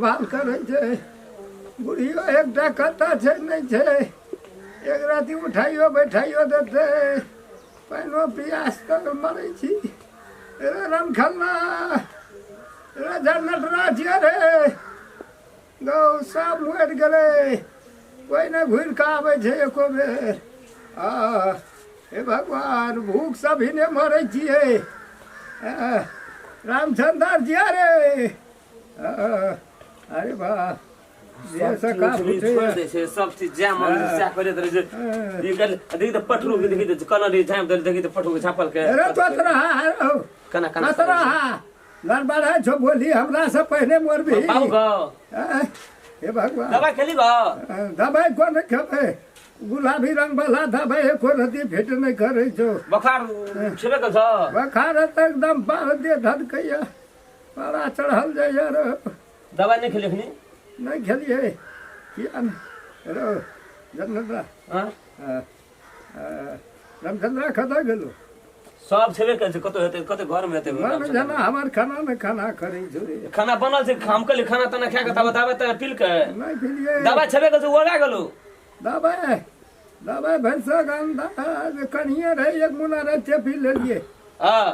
देखभाल करै छै। बुढ़ियो एकटा कत्ता छै नहि छै, एक राति उठाइयो बैठाइयो देतै, पानिओ पियास तक मरै छी। रे रामखन्ना, रे झरनटरा छियै रे, गौ सब मरि गेलै, कोइ नहि घुरि कऽ आबै छै एको बेर। आ हे भगवान, भूख सब ही नहि मरै छियै। रामचंद्र जिया रे, अरे वाह, छोड़ दे छै सब चीज, जै मन सएह करैत रहै छै। ई गल देखी तऽ पठरू के देखी तऽ कना रे झाँपि देल, देखी तऽ पठरू के झाँपल के। अरे तो रहा कना कना रहा लड़बड़ा छो बोली, हमरा से पहले मरबी बाबू गो। हे भगवान, दवाई खेली गो? दवाई कोन खेबै? गुलाबी रंग वाला दवाई एको रति भेट नहि करै छौ। बोखार छेबे कर छौ? बोखार तऽ एकदम बारह दे धधकैया, पारा चढ़ल जाइया रे। दवाई नहि खेली अखनी? नहि खेलियै किया नहि रो जनता। रामचंद्रा कतऽ गेलो? सब छेबे करै छै, कतौ हेतै, कतौ घर में हेतै। घर में जाना, हमर खाना ने खाना करै छौ रे। खाना बनल छै, हम कहली खाना ताना खा के तब दवाई ताना पील के। नहि पीलियै। दवाई छेबे करै छै, ओरा गेलो। दवाई दवाई भैंसक अंडा कनिए रहै, एक मुना रहै, से पी लेलियै। हँ,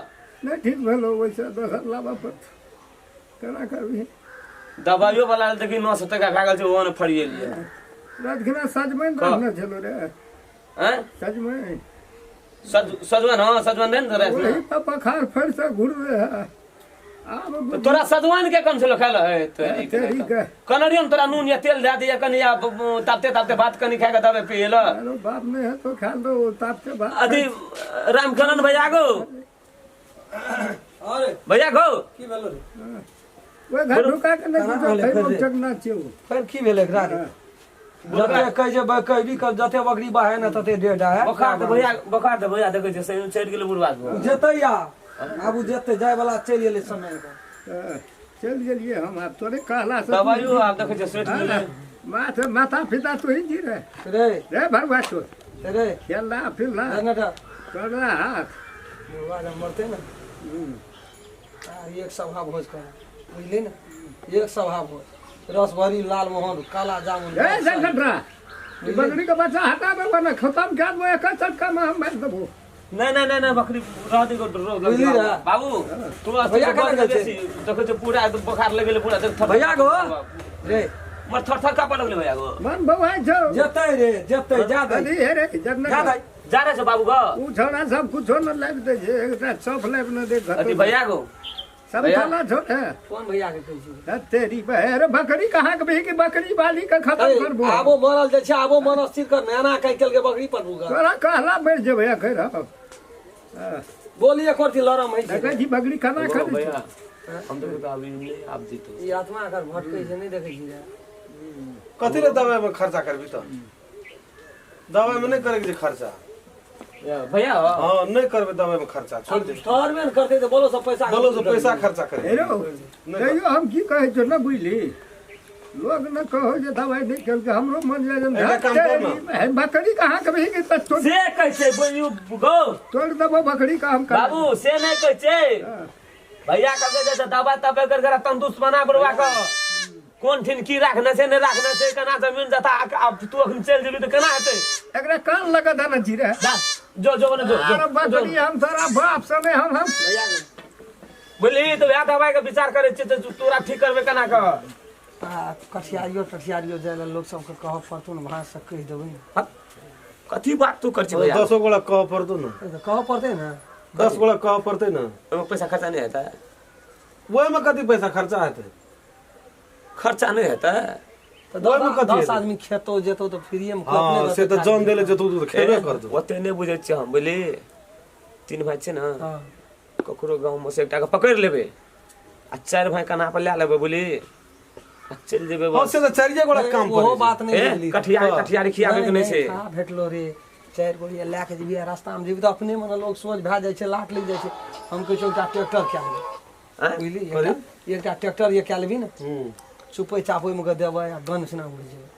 नहि ठीक भेलो, ओहिसँ दोसर लाबऽ पड़तौ, केना करबही? दवाइयो वाला देखी 900 टका भए गेल छै, ओहो ने फरिएलियै। रात सजमनि रखने छलो रे। आँय? सजमनि। सजमनि, हँ सजमनि रहै ने तोरा? ओही पर पखार फेर से घुरले है आब। तऽ तोरा सजमनि के कम छलो खायल है तेरी के। कनरियो में तोरा नून या तेल दए दिया कनि, या तापते तापते भात कनि खा के दवाई पी ल। अरे बाप नहीं है तो खा लो तापते भात। अथी रामकरण भैया गो। अरे भैया गो, की भेलो रे? ओहि घर ढुका के नहि कहाँ किछो होलै खैबो फेर रे? चकना छियौ। फेर की भेलै एकरा रे? जते कहै छै कहबी कर, जते बकरी बाहे ने तते डेढ़ है। बोखार तऽ भैया, बोखार तऽ भैया देखै छै से चढ़ि गेलै बुढ़वा के। जेतै या आब ओ जेतै, जाय वाला चलि गेलै समय पर। चलि गेलियै हम आब तोरे कहला से। दवाइयो आब देखै छै सठि गेलै। माथ माता पिता तू ही जी रे। रे रे भरुआ चोर रे, खेलना फिरना जनटा करना हाथ। बुढ़वा जब मरतै ने आ एक सभा भोज कर, बुझली ने? एक सभा भोज, रसभरी, लालमोहन, काला जामुन। ए झंझटरा, ई बकरी के बच्चा हटा देबो ने, खत्म कए देबो, एक चटका में हम मारि देबो। नहीं नहीं नहीं नहीं, बकरी रह दे रोग लग। बुझली रे? बाबू तू भैया केना गेल छै? बेसी देखै छै पूरा एकदम बोखार लग गेलै पूरा, देख थर भैया गो रे, मर थर थर कापऽ लगलै भैया गो। मन बौआइ छौ। जेतै रे, जेतै, जा दे। अथी हे रे जा जन्नत दे। जा रहे छौ बाबू गो। उ छौड़ा सब कुछो न लाबि दै छै, एकटा चॉप लाबि न दे। अथी भैया गो, सब भैया। थाला छौ रे। कोन भैया के कहै छी? हे तेरी बहर, बकरी कहाँ के भी कि बकरी वाली के खत्म करबो। आबो मरल जाइ छै, आबो मन स्थिर कर, नैना कहि केलकै बकरी पर भूखल। तोरा कहला मरि जेबै एखन हम। बोली एक और लरम होइ छै। देखै छी बकरी केना गो खरै छै। भैया, हम देखो तऽ अभी नहि आब जीतो। ई आत्मा एकर भटकै छै, नहि देखै छी रे? कथी ले दवाई में खर्चा करबी? तऽ दवाई में नहि करे के छै खर्चा। भैया। हाँ, नहि करबै दवाई में खर्चा, छोड़ दे। करबे ने करतै तऽ बोलो सब पैसा। बोलो से पैसा खर्चा करे। हे रौ, तैयो हम की कहै छियौ ने बुझली, लोग न कहो जे दवाई नहि केलकै, हमरो मन जाय जे एकटा काम कर ने। हे बकरी कहाँ के भी तऽ तोड़ से कहै छै बोलियो गो। तोड़ देबो बकरी का हम कर। बाबू से नहि कहै छै, भैया कहै छै दवाई तबाई कर कर तंदुरुस्त बना बुढ़वा के, कोन ठिन की राखने छै, नहि राखने छै, केना जमीन जथा। आब तू अखन चलि जेबी तऽ केना हेतै? एकरा कान लगा देने छी रे। जा, जो जो बने जो जो। अरे बकरी, हम तोरा बाप से हम बुझली तऽ वएह दवाई के विचार करै छियै तऽ तोरा ठीक करबै केना कऽ? आ कठियारियो टठियारियो जाय लए लोक सबके कहऽ पड़तौ ने, भाँज से कहि देबै ने। हट, कथी बात तू कर छी भैया? 10 गोला कह पड़तौ ने। तऽ कहऽ पड़तै ने। 10 गोला कह पड़तै ने। ओहिमे पैसा खर्चा नहि हेतै? ओहिमे कथी पैसा खर्चा हेतै? खर्चा नहि हेतै? तऽ ओहिमे कथी 10 हेतै? आदमी खेतौ जेतौ तऽ फ्रीए मे। हाँ, से तऽ जन देले जेतौ तऽ खेबे करतौ। ओते नहि बुझै छियै हम, बुझली? तीन भाई छै ने। हँ। ककरो गाँवमे से एकटाके पकड़ि लेबै आ चारि भाई कन्हा पर लए लेबै, बुझली? आ चलि जेबै हाँ बस। से तऽ चारिये गोला काम ओहो पड़ै बात नहि ए बुझली। कठियारी तठियारी खियाबैके नहि छै। खा भेटलो रे, चारि गोड़िया लए के जेबही आ रास्तामे जेबही तऽ अपने मने लोग सोच भए जाइ छै, लाट लागि जाइ छै। हम कहै छियौ एकटा ट्रैक्टर कए लेबै। आँय? बुझली, एकटा ट्रैक्टर ये कए लेबही ने, चुपै चापैमे के देबै आ गन सुना उड़ि जेबै।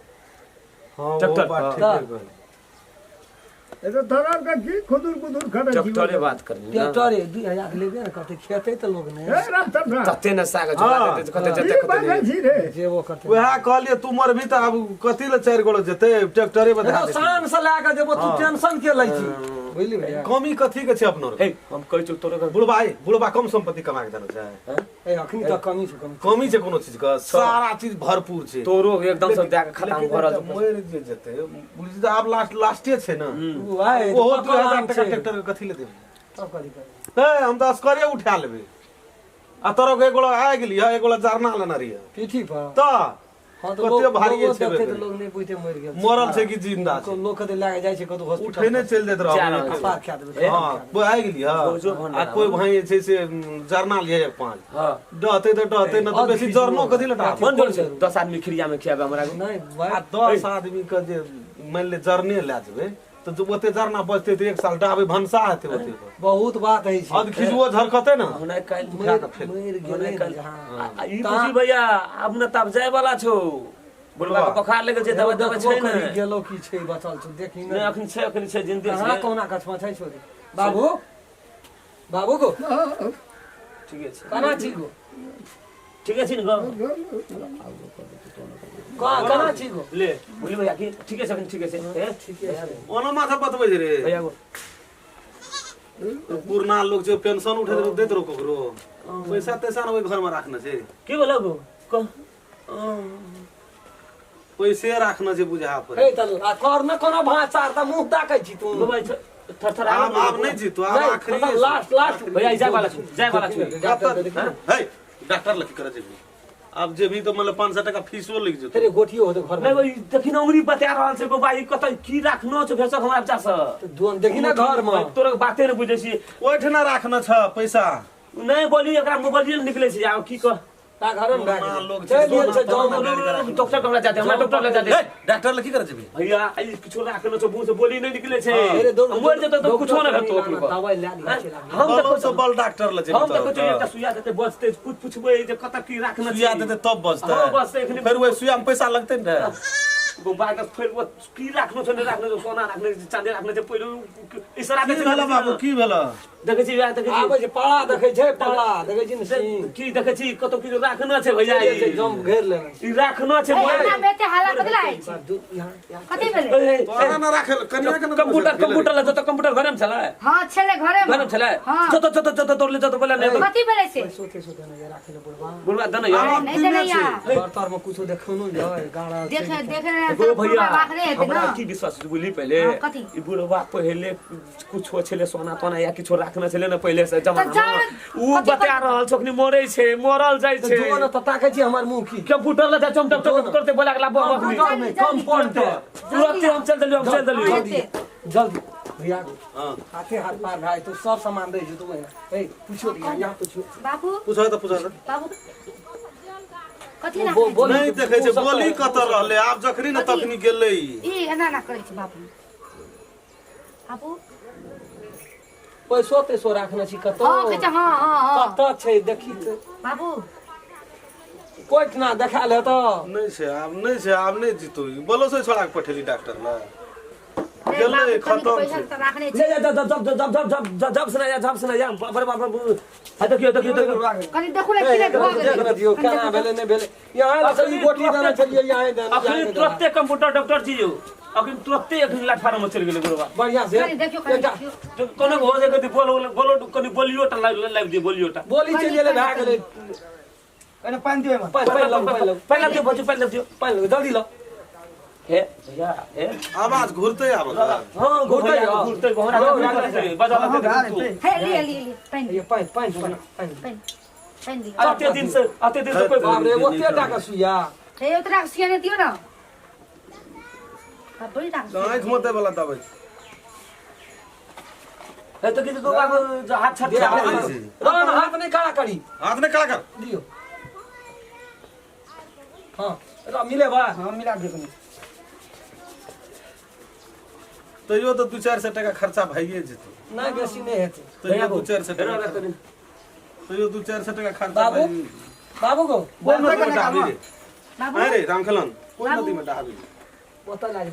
हाँ, वो ट्रैक्टर बात पर। ठीके कहली। ए तो तोरा के की खुदुर खुदुर करे छी ट्रैक्टरे बात करबी ना ट्रैक्टरे 2000 लेबे ने करतै खेतै तऽ लोग ने ए राम चंद्र तते ने साग झोला हाँ। देते कते की जते कते बाजै नहि। छी रे जेबो करतै वएह कहलियै तू मरबी तऽ आब कथी लए चारि गोड़ो जेतै ट्रैक्टरे पर देखो शान से लए कऽ जेबो तू टेंशन के लै छी बुझली भैया कमी कथी के छै अपनो हे हम कहै छियौ तोरे घर बुढ़बा ए, बुढ़बा कम संपत्ति कमा के देने छै ए अखनी तऽ कमी छौ कमी कमी छै कोनो चीज के सारा चीज भरपूर छै तोरो एकदम सब दए के खतम लेकिन भऽ रहल एकटा छौ। मरि जे जेतै बुझी तऽ आब लास्ट लास्टे छै ने उ आइ ओहो पकड़ 2000 आम टका छै। ट्रैक्टर के कथी ले देबै तब कथी करबै ए हम तऽ असकरे उठा लेबै आ तोरो के एक गोला आबि गेली एक गोला जरना लेने रहियै पीठी पर तऽ हँ तऽ कते लोग भारी लोगो छै देखतै बेबे। तऽ लोग नहि बुझतै मरि गेल मरल छै कि जिंदा छै लोक कतै लए कऽ जाइ छै कतौ हॉस्पिटल उठेने चलि जाइत जा रहब रहल छै। पार खा देबै हँ कोइ आबि गेली भौजो हँ भंडारा आ कोइ भाई जे छै से जरना लिये एक पाँच हँ डहतै तऽ डहतै नहि तऽ बेसी जरनो कथी लए डहतै? मन जोर छै 10 आदमी खिरिया में खियाबे हमरा नहि आ 10 आदमी के जे मानि ले जरने लए जेबै तऽ जे ओते जरना बचतै तऽ एक साल डाबै भनसा हेतै ओते पर बहुत बात हइ छै अध खिजुओ झरकतै ने हमरा काल्हि उठा कऽ फेंक मरि हमरा गेलै काल्हि जहाँ आ ई बुझी भैया आब न तब जाय वाला छौ बुढ़वा के बोखार लगल छै दवा दवा छै करी ने गेलो की छै बचल छौ देखी नहि ने अखन छै अखन छै जिंदे कहाँ छै कोना कछमा छै छोरी बाबू बाबू को ठीके छै कना छी गो ठीके छै ने गो कहाँ कना छी गो ले बुझली भैया की ठीके छै अखन ठीके छै ए ठीके छै ओना माथा बतबै छै रे भैया गो पुरना लोग छै पेंशन उठे दैत रहो ककरो पैसा तैसा ने ओहि घर में राखने छै की बोला गो कह पैसे राखने छै बुझा पर हे त आ कर न कोनो भाषा त मुंह ताकै छी तू गो भाई थरथर आब आब नहि जीतो आब आखिरी लास्ट लास्ट भैया जाय वाला छु जाय वाला छु हे डॉक्टर लग की करे जेबही आब जेबही तऽ मतलब 500 टका फीसो लागि जेतौ अरे गोटियो होते घर नहीं में भाई देखी ना उंगली बता रहल छै गो भाई कतऽ की राखनो छै भेसक हमरा बच्चा से दोन देखी ना घर में तोरा बाते नहि बुझै छी ओहिठिना राखने छ पैसा नहि बोली एकरा मोबाइल निकले छै आब की कह ता घर में पुरना लोग छै, चल गेल छै सोना जाओ ताना डॉक्टर के हमरा जाते हमरा डॉक्टर लग जाते हे डॉक्टर लग की करे जेबही भैया आई किछो राखनो छै मुंह से बोली नहि निकले छै अरे दौड़ मर जेतौ तऽ कुछो नहि हेतौ अखन दवाई ले ली छै हम तऽ बल से बल डॉक्टर लग जेबही हम तऽ तब। कुछो एकटा सुइया देतै बचतै कुछ पुछबै जे कतऽ की राखना सुइया देतै तब बचतै हाँ, बचतै एखनी। फेर ओहि सुइया में पैसा लगतै ने गो बाग फेर वो की राखनो छै नहि राखनो छै सोना राखने छै चांदी राखने छै पहिले इशारा की दै छै भेल बाबू की भेल देखै छी वएह देखै छी आबै छै पाड़ा देखै छै पाड़ा देखै छी ने सिंह की देखै छी कतौ किछु राखना छै भैया चलि गेल छै ई जम घेर लेने ई राखना छै ए, भैया एना में एते हल्ला कथी ला होइ छै? यहाँ यहाँ कथी भेलै ए, ए, तोरा ना राखल कनिया के ना कंप्यूटर कंप्यूटर ले जतो कंप्यूटर घरे में छलै हाँ छलै घरे घरे में छलै हाँ। जतो जतो जतो दौड़ले जतो बोला नहीं कथी भेलै से सोते सोते ने ये राखै ले बुढ़वा बुढ़वा दने यार आब नहीं दिने देने छै। यहाँ घर तर में कुछो देखौ न जाय गाड़ा देख देख गो भैया बाखरे हेतै हमरा ना की विश्वास छै बुझली पहिले हाँ, कथी? ई बुढ़वा पहिले कुछो छलै सोना तोना या किछो राखने छलै ने पहिले से जमाना तऽ जाउ, उ कथी बता रहल छै अखनी मरै छै मरल जाइ तो छै जो न त ताकै छी हमर मुंह की कंप्यूटर ले जा चम चम चम करते बोला के लाबो अखनी कंप्यूटर में कंप्यूटर तुरंते हम चल देलियो हम चल देलियो हाँ, जल्दी हेतै। जल्दी भैया हाँ हाथे हाथ पार भाई तो सब सामान दै छै तू ए पूछो दिया यहाँ पूछो बाबू पूछो तऽ पूछो तऽ बाबू कथी राखने बोल नहि देखै छै बोली कतऽ रहलै आब जखनी ने तखनी गेलै ई। छै? ई एना ना करै छै बाबू बाबू पैसो तैसो राखने छी कतौ हाँ कहै छै हाँ हाँ हाँ कतऽ छै देखी तऽ बाबू कोइठना देखा ले तऽ नहि छै आब नहि छै आब नहि जीतू ई। बोलो से छोड़ा के पठेली डॉक्टर लग रे गेलै बाबू, कनिक खतम पैसा छै तऽ राखने जा छै जा जा जब जब जब जब जब जब से ना जा जब से ना जा बाप रे बाप रे हां देखियो देखियो देखियो कनि देखू ने की भऽ देख गेलै ने दियौ केना भेलै नहि भेलै यहाँ लग ई गोटी देने छलियै यहाँ देने अखनी तुरंते कंप्यूटर डॉक्टर जी यौ अखनी तुरंते अखनी प्लेटफार्म में चलि गेलै गुरुबा बढ़िया से कनि देखियौ कनि एकटा देखियौ कोनो हो जे कथी बोल बोलो कनि बोलियो टा लाइव लाइव दियो बोलियो टा बोली चलि गेलै भए गेलै कने पानि दियौ एहिमे पानि पानि लौ पानि लौ पहिले दियो बच्चू पहिले दियो पानि लौ जल्दी लौ हे भैया हे आवाज घुरते आब हां घुरतै घुरतै यौ। घुरतै घोड़ा घुरतै बजा हाँ, लगतै भए जेतै। हे लिए लिए लिए पानि ये पानि पानि पानि पानि पानि पानि दियौ अते दिन से अते दिन से कोई बाप रे ओते टा के सुइया हे ओतरा सियाने दियौ ना आ बड़ी ताकत आँखि में दै वाला दवाई हे तो किसी को बाबू जो हाथ छत दे, हाथ- राम हाथ नहीं खड़ा करी हाथ नहीं खड़ा कर दियो हाँ र मिले बा हाँ मिला दियौ कनि तैयो तऽ 200-400 टका खर्चा भइए जेतौ नहीं बेसी नहीं हेतै तैयो 200-400 टका तैयो 200-400 टका खर्चा बाबू? भइए जेतौ। बाबू को कोन नदी में डहाबी रे बाबू अरे रामखलन कोन नदी में डहाबी ओतऽ लागि